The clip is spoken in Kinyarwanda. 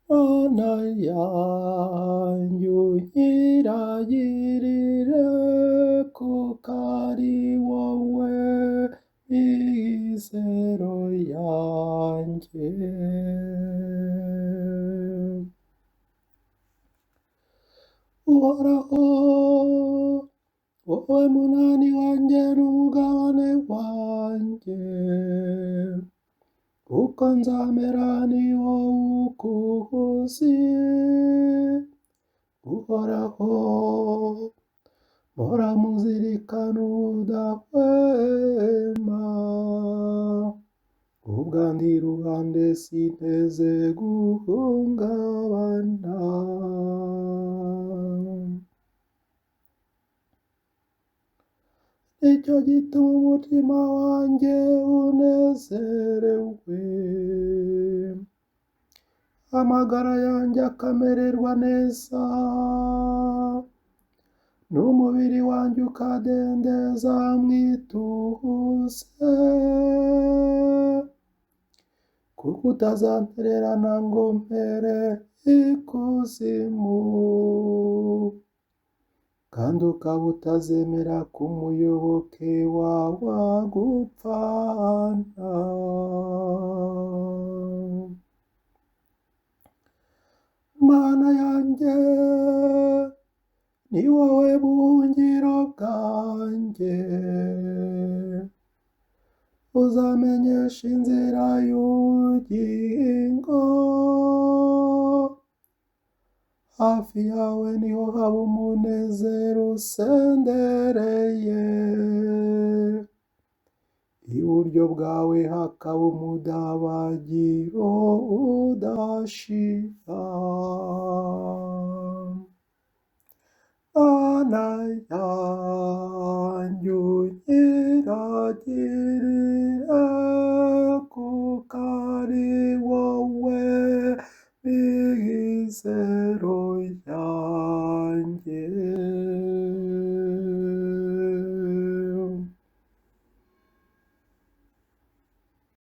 Mana yanjye unyiragirire, kuko ari wowe mizero yanjye. Uhoraho, wowe munani wanjye n'umugabane wanjye, uko nzamera ni wowe ukuzi. Uhoraho, mpora muzirikana udahwema, ubwandi iruhande sinteze guhungabana. Nicyo gituma umutima wanjye unezerewe, amagara yanjye akamererwa neza, n'umubiri wanjye ukadendeza mu ituze, kuko utazantererana ngo mpere ikuzimu, kandi ukaba utazemera ko umuyoboke wawe agupfana. Mana yanjye, ni wowe buhungiro bwanjye, uzamenyesha inzira y'ubugingo, hafi yawe niho haba umunezero usendereye, iburyo bwawe hakaba umudabagiro udashira. Mana yanjye unyiragirire, kuko ari wowe mizero